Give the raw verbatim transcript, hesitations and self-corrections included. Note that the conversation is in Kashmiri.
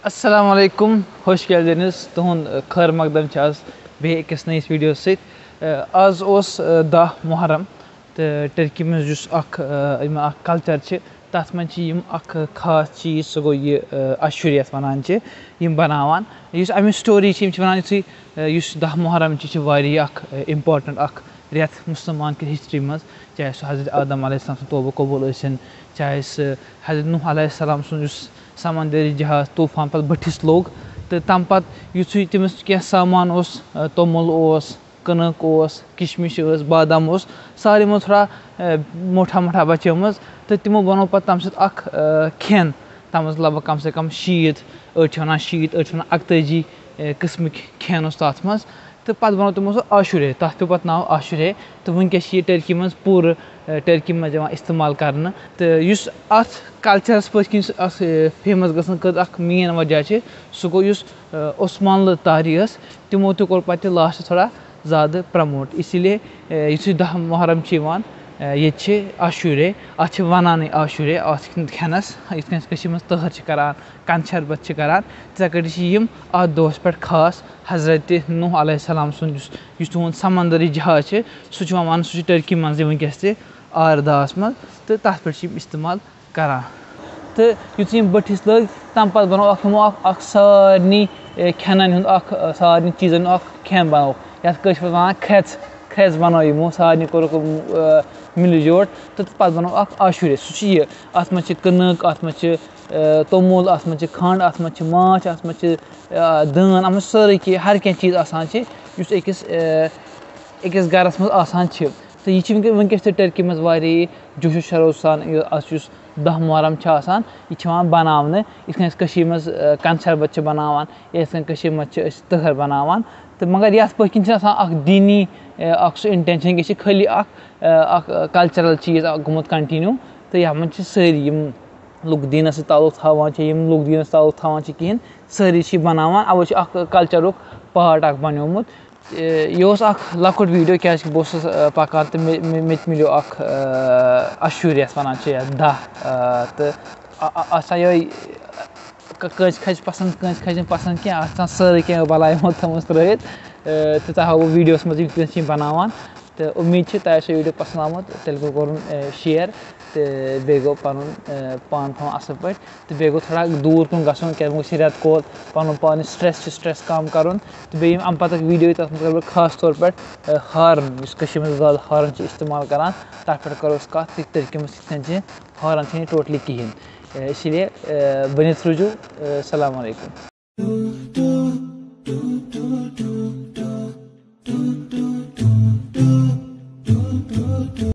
السلام علیکم، ہوش کیٛاہ دٔلیٖل؟ تُہُنٛد، ٲ، خٲر مقدم چھِ آز بیٚیہِ أکِس نٔیِس ویٖڈیوَس سۭتۍ۔ ٲ، آز اوس، ٲ، دَہ محرم، تہٕ ٹٔرکی منٛز یُس اَکھ، ٲ، یِم اَکھ کلچر چھِ، تَتھ منٛز چھِ یِم اَکھ خاص چیٖز، سُہ گوٚو یہِ، ٲ، عاشوٗرہ یَتھ وَنان چھِ، یِم بَناوان۔ یُس اَمِچ story چھِ، یِم چھِ وَنان یُتھُے، ٲ، یُس دَہ محرم چھِ، یہِ چھِ واریاہ اَکھ، ٲ، important اَکھ رٮ۪تھ مُسلمان کہِ history منٛز، چاہے سُہ حضرت آدم علیہ السلام سُنٛد توبہٕ قبوٗل ٲسِن، چاہے سُہ حضرت نوح علیہ السلام سُنٛد یُس سمندری جہاز طوفان پتہٕ بٔٹھِس لوٚگ، تہٕ تَمہِ پتہٕ یُتھُے تٔمِس کینٛہہ سامان اوس، ٲ، توٚمُل اوس، کٕنٕک اوس، کِشمِش ٲس، بادام اوس، ساروی منٛز تھوڑا، ٲ، موٹھا موٹھا بچٲومٕژ، تہٕ تِمو بنوو پتہٕ تَمہِ سۭتۍ اکھ، ٲ، کھٮ۪ن، تَتھ منٛز لگ بگ کم سے کم شیٖتھ، أڑۍ چھِ وَنان شیٖتھ، أڑۍ چھِ وَنان اَکتٲجی، ٲ، قٕسمٕکۍ کھٮ۪ن اوس تَتھ منٛز۔ تہٕ پَتہٕ بَنوو تِمو سُہ عاشوٗرے، تَتھ پیوٚو پَتہٕ ناو عاشوٗرے۔ تہٕ وٕنکیٚس چھِ یہِ ٹٔرکی منٛز پوٗرٕ، ٲ، ٹٔرکی منٛز یِوان استعمال کرنہٕ۔ تہٕ یُس اَتھ کلچرَس پٔتھۍ کِنۍ سُہ اَتھ، ٲ، famous گژھنہٕ خٲطرٕ اَکھ main وجہ چھِ، سُہ گوٚو یُس، ٲ، عثمانلہٕ تاری ٲس، تِمو تہِ کوٚر پَتہٕ یہِ last تھوڑا زیادٕ promote۔ اسی لیے، ٲ، یُتھُے دَہ محرم چھِ یِوان، ٲ، ییٚتہِ چھِ عاشوٗرے، اَتھ چھِ وَنانٕے عاشوٗرے، اَتھ کھٮ۪نَس، یِتھ کٔنۍ أسۍ کٔشیٖرِ منٛز تٔہَر چھِ کران، کَنٛدچھر بَتہٕ چھِ کران، تِتھَے کٲٹھۍ چھِ یِم اَتھ دۄہَس پٮ۪ٹھ خاص حضرت نوح علیہ السلام سُنٛد یُس یُس تِہُنٛد سمندری جہاز چھِ، سُہ چھُ یِوان ماننہٕ، سُہ چھُ ٹرکی منٛزٕے وٕنکیٚس تہِ آرداہَس منٛز، تہٕ تَتھ پٮ۪ٹھ چھِ یِم استعمال کران۔ تہٕ یُتھُے یِم بٔٹھِس لٔگۍ، تَمہِ پَتہٕ بَنوو اَکھ، یِمو اَکھ، اَکھ سارنٕے، اے، کھٮ۪نَن ہُنٛد اَکھ، اے، سارنٕے چیٖزَن ہُنٛد اَکھ کھٮ۪ن بَنوو، یَتھ کٲشِر پٲٹھۍ وَنان کھرٛٮ۪ژ، کھرٛٮ۪ژ بَنٲو یِمو سارنٕے، کوٚرُکھ، اے، مِلہِ جوڑ تہٕ پَتہٕ بَنوو اَکھ عاشوٗرے۔ سُہ چھُ یہِ، اَتھ منٛز چھِ کٕنٕک، اَتھ منٛز چھِ، اے، توٚمُل، اَتھ منٛز چھِ کھنٛڈ، اَتھ منٛز چھِ ماچھ، اَتھ منٛز چھِ، اے، دٲن، اَتھ منٛز چھِ سٲرٕے کینٛہہ، ہر کینٛہہ چیٖز آسان چھِ، یُس أکِس، اے، أکِس گَرَس منٛز آسان چھِ۔ تہٕ یہِ چھِ وٕنکیٚس، وٕنکیٚس تہِ ٹرکی منٛز واریاہ جوش و شروٗع سان یہِ، اَتھ یُس دَہ محرم چھِ آسان، یہِ چھِ یِوان بَناونہٕ۔ یِتھ کٔنۍ أسۍ کٔشیٖرِ منٛز، اَ، کَنٛدچھر بَتہٕ چھِ بَناوان، یا یِتھ کٔنۍ کٔشیٖرِ منٛز چھِ أسۍ تٔہَر بَناوان۔ تہٕ مگر یَتھ پٔتھۍ کِنۍ چھِ آسان اَکھ دیٖنی، اَ، اَکھ سُہ intention، یہِ چھِ خٲلی اَکھ، اَ، اَکھ، اَ، cultural چیٖز اَکھ گوٚمُت continue۔ تہٕ یَتھ منٛز چھِ سٲری یِم لُکھ دیٖنَس سۭتۍ تعلق تھاوان چھِ، یِم لُکھ دیٖنَس تعلق تھاوان چھِ کِہیٖنۍ، سٲری چھِ یہِ بَناوان۔ اَوَے چھِ اَکھ cultureُک part اَکھ بَنیومُت۔ یہِ اوس اَکھ لۄکُٹ video، کیٛازِکہِ بہٕ اوسُس، آ، پَکان تہٕ مےٚ، مےٚ، مےٚ تہِ مِلیو اَکھ، آ، عاشوٗرہ یَتھ وَنان چھِ، یَتھ دَہ، آ، تہٕ آ، آ، آسان یِہوٚے، ک-، کٲنٛسہِ کھَسہِ پَسنٛد، کٲنٛسہِ کھَسہِ نہٕ پَسنٛد کینٛہہ، اَتھ چھِ آسان سٲرٕے کینٛہہ بَلاے یِمو تھٲومٕژ ترٛٲیِتھ۔ آ، تہٕ تۄہہِ ہاوو videoَس منٛز یِم کِتھ کٔنۍ چھِ یِم بَناوان۔ تہٕ اُمید چھِ تۄہہِ آسیو video پَسنٛد آمُت، تیٚلہِ گوٚو کَرُن، آ، share تہٕ بیٚیہِ گوٚو پَنُن، آ، پان تھاوُن اَصٕل پٲٹھۍ۔ تہٕ بیٚیہِ گوٚو تھوڑا دوٗر کُن گژھُن، کیٛازِ وۄنۍ گوٚو رٮ۪تہٕ کول پَنُن پان یہِ stress چھُ، stress کَم کَرُن۔ تہٕ بیٚیہِ یِم اَمہِ پَتہٕ video، تَتھ منٛز کَرٕ بہٕ خاص طور پٮ۪ٹھ، آ، horn، یُس کٔشیٖرِ منٛز زیادٕ horn چھِ استعمال کَران، تَتھ پٮ۪ٹھ کَرو أسۍ کَتھ، تہٕ ٹٔرکی منٛز کِتھ کٔنۍ چھِ horn چھِنہٕ یہِ totally کِہیٖنۍ۔ آ، اسی لیے، آ، بٔنِتھ روٗزِو۔ آ، السلام علیکم۔